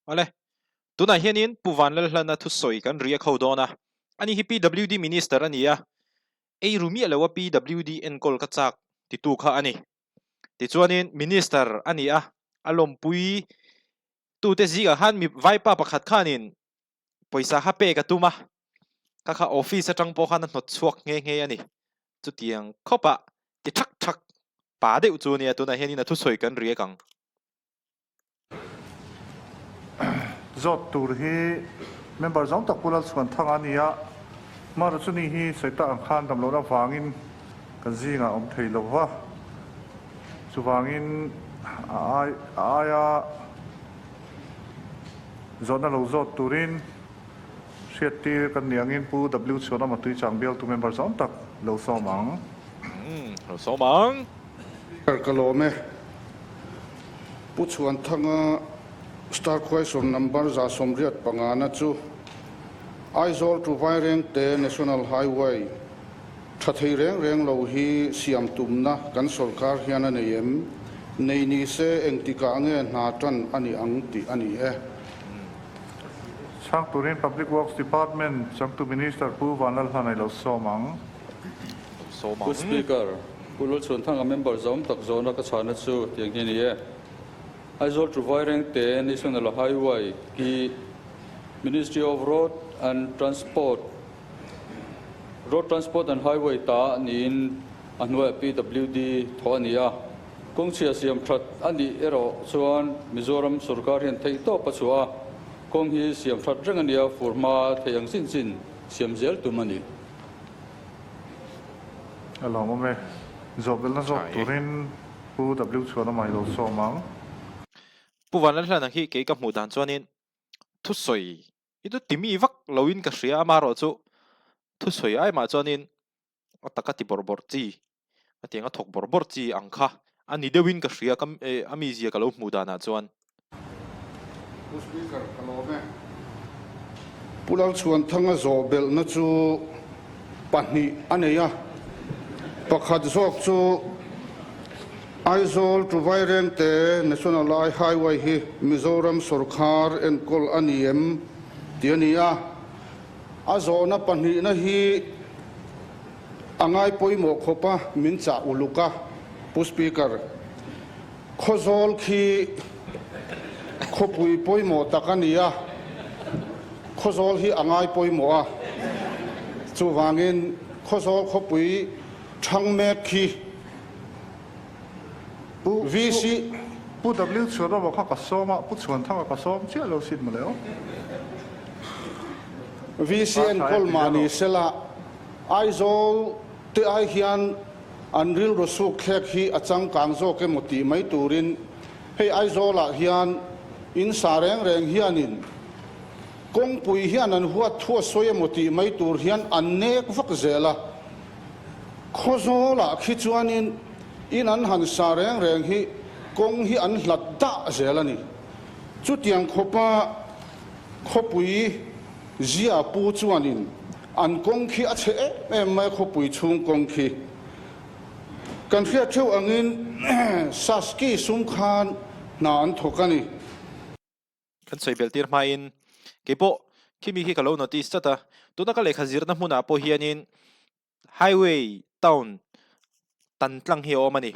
Awle, tunah hianin Pu Vanlalhlana thusawi kan riak ho dawn a, ani hi PWD Minister a ni a, ei ru miah loa PWD enkawl ka chak titu kha a ni. Tichuanin Minister a ni a, a lawmpui tute zingah khan mi vaipa pakhat khanin pawisa kha pek a tum a, kha kha office atang pawh khan a hnawt chhuak nghe nghe a ni. Chutiang khawpah ti thak thak pa deuh chu a nia, tunah hianin a thusawi kan riak ang. Zawt tur hi member zawng tak Pu Lalchhuanthanga a ni a, Mara chu ni hi sawi tak ang khan damlohna vangin kan zingah a awm thei lo va, chuvangin a ai a aia zawhna lo zawt turin hriattir kan ni angin Pu W Chhuanawma Tuichang bialtu member zawng tak lo sawm ang. Lo sawm ang. Ka lawm e. Pu Chhuanthanga Star Question Number 185 na chu Aizawl to Vairengte National Highway tha thei reng reng lo hi siam tumna kan sawrkar hian a nei em? Nei ni se engtikah nge hna tan a ni ang tih a ni e. Chhang turin Public Works Department changtu Minister Pu Vanlalhlanai lo sawm ang. Sawm Pu ang. Speaker, Pu Lalchhuanthanga member zawm tak zawhna ka chhana chu tiang hi a ni e. Aizawl to Vairengte National Highway hi Ministry of Road and Transport, Road Transport and Highway ta niin a hnuaiah PWD thawh a ni a. Kawngchhia siam that a nih erawh chuan Mizoram sorkar hian theihtawp a chhuah a, kawng hi siam that reng a nia, fur hma thei ang chin chin siam zel tum a ni. A lawmawm e. Zawhbelhna zawk turin Pu W Chhuanawma i lo sawm ang. Pu Vanlalhlana hi kei ka hmuh dan chuanin thusawi hi chu timi vak loin ka hria amaherawh chu thusawi ai mah chuanin a taka ti bawrh bawrh chi a tiang a thawk bawrh bawrh chi ang kha a ni deuhin ka hria ka a mizia ka lo hmuh danah chuan. Pu Speaker, ka lawm e. Pu Lalchhuanthanga zawhbelhna chu pahnih a nei a, pakhat zawk chu Aizawl to Vairengte National Lai Highway hi Mizoram sawrkhar enkawl a ni em tih a ni a, a zawhna pahnihna hi a ngai pawimawh khawp a, min chah uluk a, Pu Speaker. Khawzawl khi khawpui pawimawh tak a ni a, Khawzawl hi a ngai pawimawh a, chuvangin Khawzawl khawpui thang mek khi VC. Pu W Chhuanawma kha ka sawm a, Pu Chhuanthanga ka sawm chiah lo sin mawle aw. VC enkawl mah ni sela, Aizawl te ai hian An rilru suk thlek hi a changkang zawk emaw tih mai turin hei Aizawlah hian in sa reng reng hianin kawngpui hian an huat thu a sawi emaw tih mai tur hian an nek vak zel a. Khawzawlah khi chuanin in an han sa reng reng hi kawng hi an hlat dah zel a ni. Chutiang khawpa khawpui zia pu chuanin An kawng khi a chhe em em mai a, khawpui chhung kawng khi. Kan hriat theuh angin Saski sum khan hna an thawk a ni. Kan sawi belh tir hmain keipawh khimi khi ka lo notice tlat a, tuna ka lehkha zirna hmunah pawh hianin highway town tan tlang hi a awm a ni.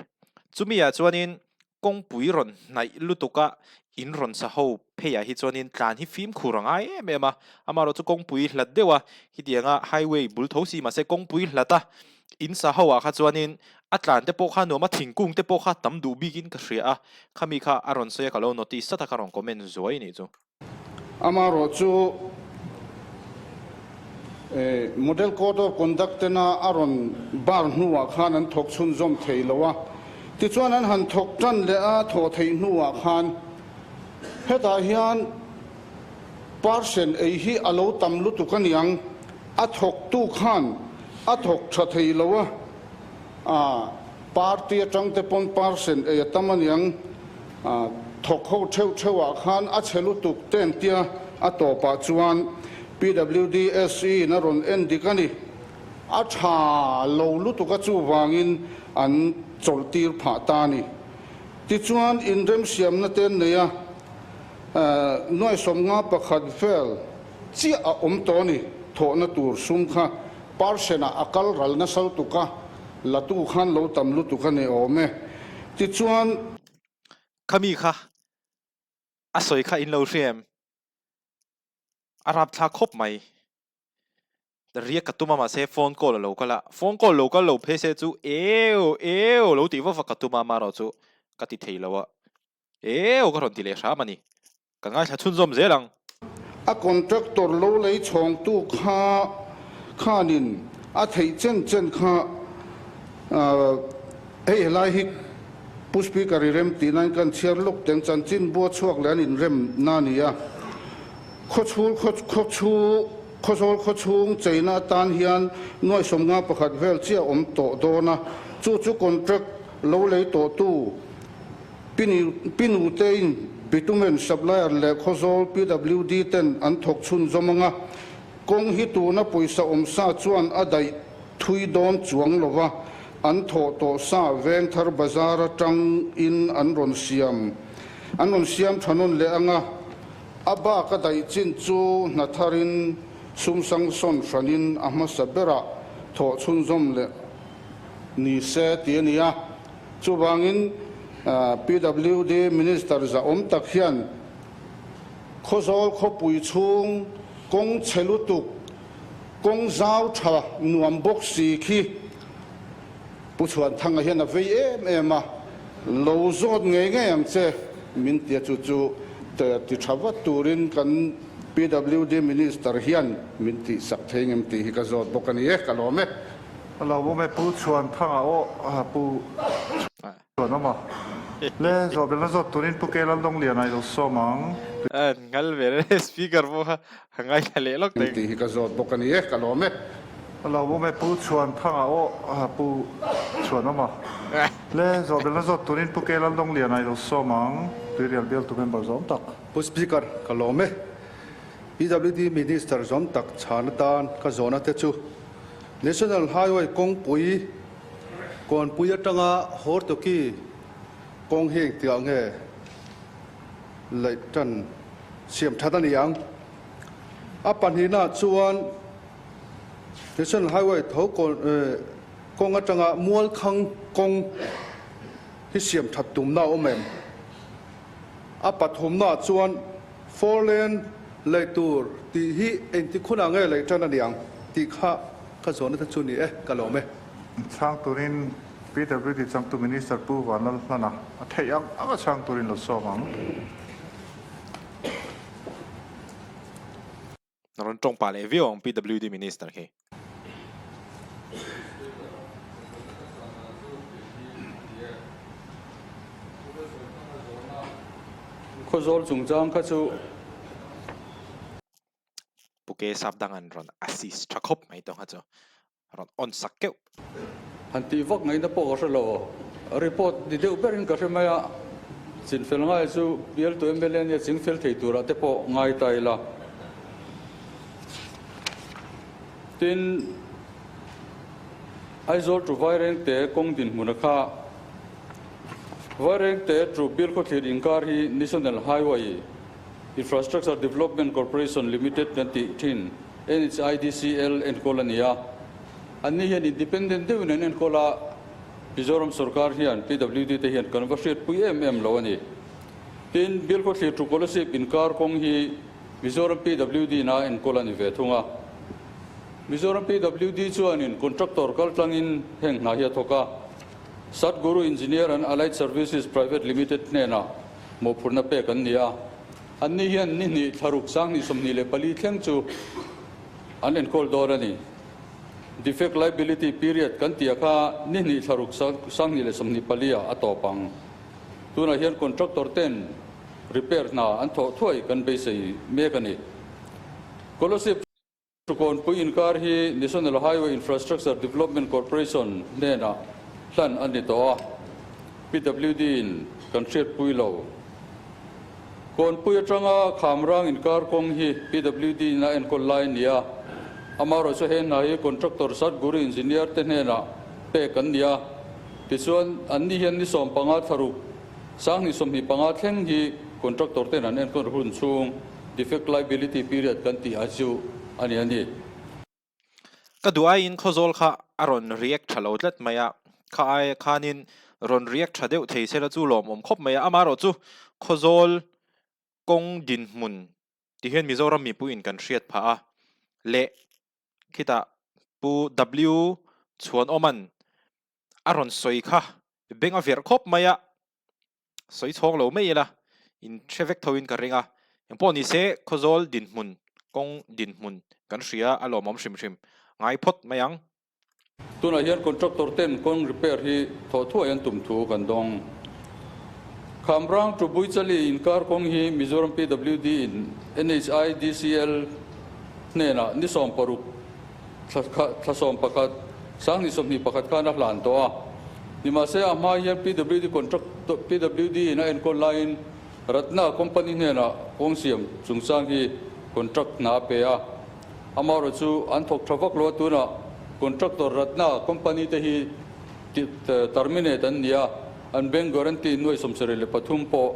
Chumi ah chuanin kawngpui rawn hnaih lutuk a, in rawn sa ho pheiah hi chuanin tlan hi fimkhur a ngai em em a, amaherawh chu kawngpui hlat deuh a, hetianga highway bul tho si mahse kawngpui hlat a, in sa ho ah kha chuanin a tlan te pawh kha nuam a, thingkung te pawh kha tam duh bikin ka hria a, khami kha a rawn sawi a ka lo notice tlat a ka rawn comment zuai nih chu. Amaherawh chu Model Code of Conduct tena a rawn bar hnuah khan an thawk chhunzawm thei lo a, tichuan an han thawk tan leh a thawh theih hnuah khan hetah hian parsen ei hi a lo tam lutuk a niang, a thawktu khan a thawk tha thei lo a, party atang te pawn parsen ei a tam a niang. Thawk ho theuh theuhah khan a chhe lutuk ten tia a tawpah chuan PWDSE in a rawn en dik a ni. A tha lo lutuk a chuvangin an chawlh tir phah ta a ni. Tichuan inremsiamna te an nei a, Nuai 51 vel chiah a awm tawh a ni. Thawhna tur sum kha percent-ah a kal ral nasa lutuk a, latu khan lo tam lutuk a ni awm e. Tichuan. Khami kha a sawi kha in lo hria em? A rapthlak khawp mai. Riak ka tum a mahse phone call a lo kal a, phone call lo kal lo phei se chu eu eu lo tih vak vak ka tum a amaherawh chu ka ti thei lo a, eu ka rawn ti leh hram a ni. Ka ngaithla chhunzawm zel ang. A contractor lo lei chhawngtu kha khanin a theih chen chen kha hei helai hi Pu Speaker i rem tih nain kan chhiar lawk teng chanchin bua chhuak leh an inrem na a ni a. Khawchhul khawchhu Khawzawl khawchhung cheina atan hian nuai 51 vel chiah awm tawh dawn a, chu chu contract lo lei tawhtu Pinutein bitumen supplier leh Khawzawl PWD ten an thawk chhunzawm ang a, kawng hi tuna pawisa awm sa chuan a daih thui dawn chuang lo va, an thawh tawh sa Vengthar Bazar atangin an rawn siam an rawn siam tha nawn leh ang a. A bak a daih chin chu hna tharin sum sangsawn hranin a hmasa berah thawh chhunzawm leh ni se tih a ni a. Chuvangin PWD Minister zahawm tak hian Khawzawl khawpui chhung kawng chhe lutuk, kawng zau tha nuam bawk si khi Pu Chhuanthanga hian a vei em em a, lo zawt ngei ngei ang che min tia chu chu ti tha vat turin kan PWD Minister hian min tihsak thei ngem tih hi ka zawt bawk a ni e, ka lawm e. A lo awm e Pu Chhuanthanga aw Pu Chhuanawma le zawh belna zawt turin Pu Ke Laldawng Liana i lo sawm ang. A nghal ve reng speaker pawh kha a ngaithla leh lawk teh. Tih hi ka zawt bawk a ni e, ka lawm e. A lo awm e Pu Chhuanthanga aw Pu Chhuanawma le zawh belna zawt turin Pu Ke Laldawng Liana i lo sawm ang. Tuirial bialtu member zawm tak. Pu Speaker, ka lawm e. PWD Minister zawm tak chhan atan ka zawhna te chu National Highway kawngpui Kawnpui atanga Hortoki kawng hi engtikah nge laih tan siam that a ni ang? A pahnihnaah chuan National Highway tho kawng atanga Mualkhang kawng hi siam that tumna a awm em? A pathumnaah chuan Four lane lei tur tih hi engtik hunah nge lei tan a ni ang tih kha ka zawhna te chu ni e, ka lawm e. Chhang turin PWD changtu Minister Pu Vanlalhlana a theih ang anga chhang turin lo sawm ang. Rawn tawng pah leh viau ang PWD Minister khi. Khawzawl chungchang kha chu. Pu Ke Sap dang an rawn assist tha khawp mai tawng kha chu rawn on sak keuh. Han tih vak ngaihna pawh ka hre lo. Report ni deuh berin ka hre mai a, chinfel ngai chu bialtu mla nia chingfel thei turah te pawh ngai ta ila. Tin, Aizawl to Vairengte kawng dinhmuna kha Vairengte to Bilkhawthlir inkar hi National Highway Infrastructure Development Corporation Limited kan tih thin NHIDCL enkawl a ni a. Anni hian independent deuhin an enkawl a, Mizoram sorkar hian PWD te hian kan va hriatpui em em lo a ni. Tin, Bilkhawthlir to Kolasib inkar kawng hi Mizoram PWD na enkawl a ni ve thung a. Mizoram PWD chuanin contractor kaltlangin heng hna hi a thawk a. Satguru Engineer and Allied Services Private Limited hnenah mawhphurhna pek an ni a. Anni hian ni hnih thlaruk 2024 thleng chu an enkawl dawn a ni. Defect liability period kan tih a kha ni hnih thlaruk 2024 ah a tawp ang. Tunah hian contractor ten repair hna an thawh thuai kan beisei mek a ni. Kolasib Tukawnpui inkar hi National Highway Infrastructure Development Corporation hnenah hlan a ni tawh a, PWD in kan hriatpui lo. Kawnpui atanga Khamrang inkar kawng hi PWD in a enkawl lai a ni a, amaherawh chu he hna hi contractor Satguru Engineer te hnenah pek an ni a, tichuan anni hian ni 15 thlaruk 2025 thleng hi. contractor ten an enkawl hun chhung defect liability period kan tih a chu a ni a ni. Ka duh aiin Khawzawl kha a rawn react tha lo tlat mai a, kha ai khanin rawn react tha deuh thei sela chu lawmawm khawp mai a, amaherawh chu Khawzawl kawng dinhmun ti hian Mizoram mipuiin kan hriat phah a, leh khitah Pu W Chhuanawma'n a rawn sawi kha beng a verh khawp mai a, sawi chhawng lo mai ila in hre vek tho in ka ring a, engpawh ni se Khawzawl dinhmun kawng dinhmun kan hria a lawmawm hrim hrim ngai phawt mai ang. Tunah hian contractor ten kawng repair hi thawh thuai an tum thu kan dawng. Khamrang to Buichali inkar kawng hi Mizoram PWD in NHIDCL hnenah ni 60 thla 11 2021 khan a hlan tawh a. Nimahse a hma hian PWD contractor PWD in a enkawl laiin Ratna company hnenah kawng siam chungchang hi contract hna a pe a. Amaherawh chu an thawk tha vak lo a, tunah contractor Ratna company te hi terminate an ni a, an bank guarantee nuai 73 pawh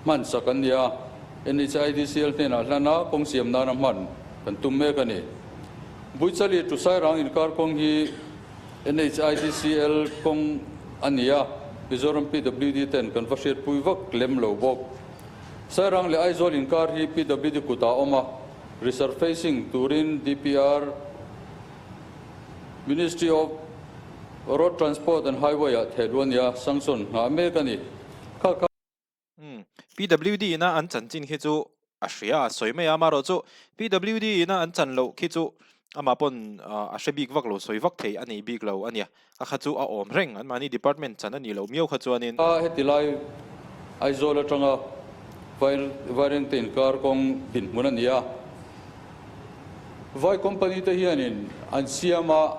hman sak an ni a, NHIDCL hnenah hlan a kawng siam nana hman kan tum mek a ni. Buichali to Sairang inkar kawng hi NHIDCL kawng a ni a, Mizoram PWD ten kan va hriatpui vak lem lo bawk. Sairang leh Aizawl inkar hi PWD kutah a awm a, Resurfacing turin DPR, Ministry of Road Transport and Highway ah thehluh a nia, sanction nghah mek a ni. Kha kha. Umm. PWD ina an chanchin khi chu a hria a sawi mai a, amaherawh chu PWD ina an chan loh khi chu amah pawn a hre bik vak lo, sawi vak thei a nei bik lo a nia. A kha chu a awm reng, anmahni department chan a nih loh miau kha chuanin. A heti lai Aizawl atanga Vairengte inkar kawng dinhmun a ni a. Vai company te hianin an siam a,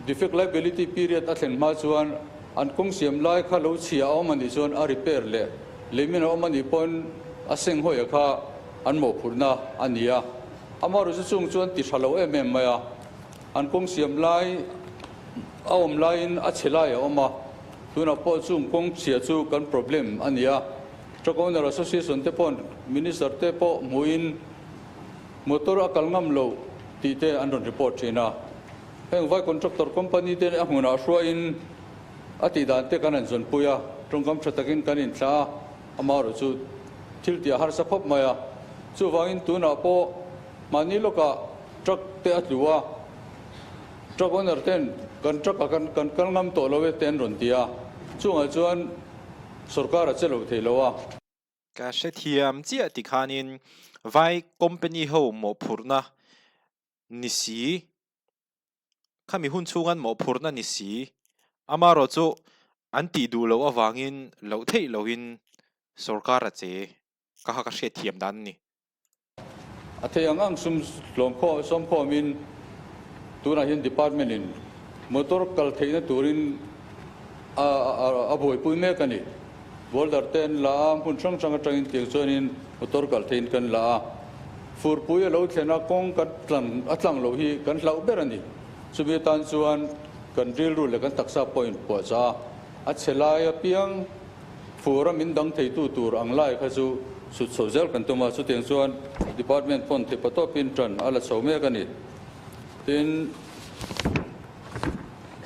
defect liability period a thlen hma chuan an kawng siam lai kha lo chhia a awm a nih chuan a repair leh leimin a awm a nih pawn a senghawi kha an mawhphurhna a ni a. Amaherawhchu chung chuan ti tha lo em em mai a. An kawng siam lai a awm laiin a chhe lai a awm a, tunah pawh chung kawng chhia chu kan problem a ni a. Truck Owner Association te paw'n Minister te pawh hmuhin motor a kal ngam lo tih te an rawn report thin a. Heng vai contractor company te a hmunah hruaiin a tih dan te kan han zawnpui a, tawngkam tha takin kan inthlah a, amaherawh chu thil tih a harsa khawp mai a. Chuvangin tunah pawh mahni lawkah Truck te a tlu a, truck owner ten kan truck a kan kan kal ngam tawh lo e te an rawn ti a, chungah chuan sorkar a che lo thei lo a. Ka hrethiam chiah ti khanin vai company ho mawhphurhna ni si, khami hun chhungan mawhphurhna ni si, amaherawh chu an tih duh loh avangin loh theih lohin sorkar a che ka kha ka hriatthiam dan a ni. A thei ang ang sum hlawm khawm sawm khawmin tunah hian department in motor kal theihna turin a a buaipui mek a ni. Boulder te an la a, hmun hrang hrang atangin tiang chuanin motor kal theihin kan la a. Furpui a lo thlen a, kawng kan tlang a tlang loh hi kan hlauh ber a ni. Chumi atan chuan kan rilru leh kan taksa pawh inpuahchah a, a chhe lai apiang Fur a min dang theitu tur ang lai kha chu sut chho zel kan tum a, chutiang chuan Department pawn theih patawpin tan a la chho mek a ni. Tin,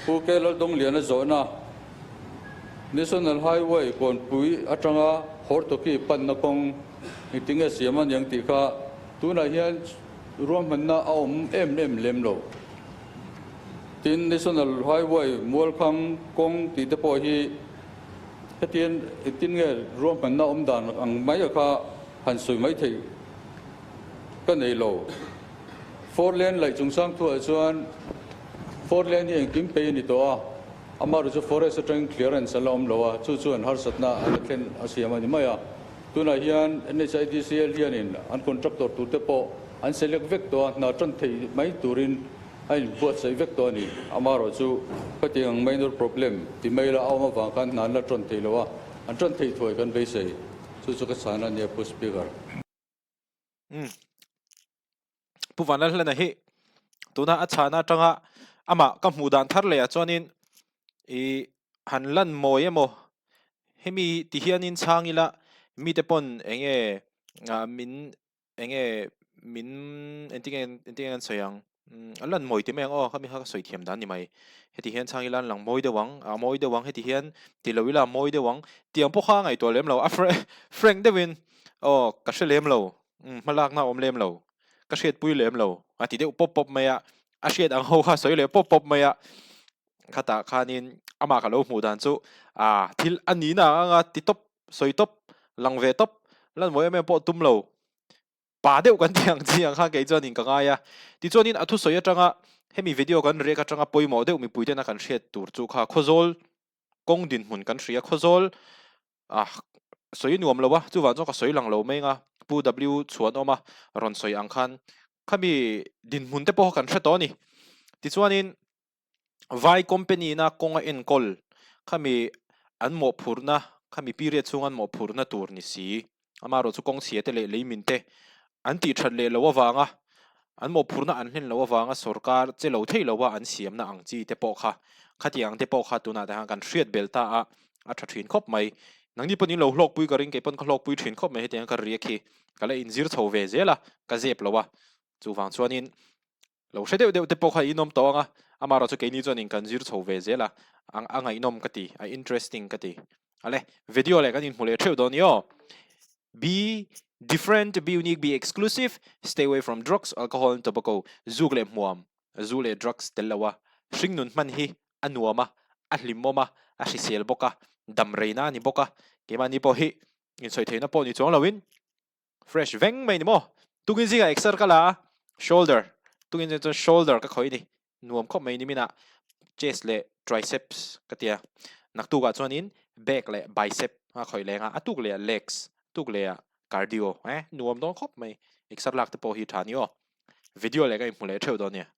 Pu K Laldawngliana zawhna, National Highway kawnpui atanga Hortoki panna kawng engtinge siam a niang tih kha tunah hian ruahmanna a awm em em lem lo. Tin, National Highway Mualkhang kawng tih te pawh hi Hetiang engtin nge ruahmanna awm dan ang mai a kha han sawi mai theih ka nei lo. Four lane laih chungchang thuah chuan four lane hi engkim pei a ni tawh a, amaherawh chu forest atangin clearance a la awm lo a, chu chuan harsatna a la thlen a siam a ni mai a. Tunah hian NHIDCL hianin an contractor turte pawh an select vek tawh a, hna tan theih mai turin A inbuatsaih vek tawh a ni. Amaherawh chu khatiang ang minor problem ti mai la a awm avang khan hna an la ṭawn thei lo a, an ṭawn thei thuai kan beisei. Chu chu ka chhan a nia Pu Speaker. Umm. Pu Vanlalhlana hi tuna a chhana atanga amah ka hmuh dan thar leh ah chuanin ih han lan mawi emaw hemi ti hianin chhang ila. Mite pawn enge min enge min engtin nge engtin nge kan sawi ang a lan mawi ti mai ang aw khami kha ka sawi thiam dan ni mai heti hian chhang ila an lang mawi deuh ang a mawi deuh ang heti hian ti lo ila a mawi deuh ang tiang pawh kha a ngaihtuah lem lo a frank deuhin aw ka hre lem lo hmalakna a awm lem lo ka hriatpui lem lo a ti deuh pawp pawp mai a a hriat ang ho kha a sawi leh pawp pawp mai a khatah khanin amah ka lo hmuh dan chu ah thil a nihna ang anga ti tawp sawi tawp lang ve tawp lan mawi em em pawh tum lo pa deuh kan tih ang chi ang khan kei chuanin ka ngai a tichuanin a thusawi atanga hemi video kan rek atanga pawimawh deuh mipui tena kan hriat tur chu kha khawzawl kawng dinhmun kan hria khawzawl ah sawi nuam lo a chuvang chuan ka sawi lang lo mai anga Pu W Chhuanawma rawn sawi ang khan khami dinhmun te pawh kan hre tawh a ni tichuanin Vai company na kawng a enkawl khami an mawhphurhna khami period chhung an mawhphurhna tur ni si amaherawh chu kawng chhia te leh lei min te an tih that leh loh avanga an mawhphurhna an hlen loh avanga sorkar che lo thei loha an siamna ang chi te pawh kha khatiang te pawh kha tunah te khan kan hriat bel ta a a tha thin khawp mai nangni pawh in lo hlawkpui ka ring kei pawn ka hlawkpui thin khawp mai hetiang ka riak hi ka la inzir chho ve zel a ka zep lo a chuvang chuanin Lo hre deuh deuh te pawh kha in awm tawh ang a, amaherawh chu keini chuan in kan zir chho ve zel a, a ngaihnawm ka ti, a interesting ka ti. Ale, video leh kan inhmu leh theuh dawn ni aw. Be different, be unique, be exclusive, stay away from drugs, alcohol and tobacco, zuk leh hmuam, zu leh drugs tel lo a, hringnun hman hi a nuam a, a hlimawm a, a hrisel bawk a, dam reina a ni bawk a, keimahni pawh hi insawi theihna pawh ni chuang loin, Fresh veng mai ni maw? Tukin zingah exer ka la a, shoulder, tukin zingah chuan shoulder ka khawih a ni. Nuam khawp mai nimin ah chest leh triceps ka tia. Naktukah chuanin back leh bicep a khawih leng a, a tuk leh ah legs, tuk leh ah cardio eh nuam dawn khawp mai. Exer lak te pawh hi tha ni aw. Video leh ka inhmu leh theuh dawn nia.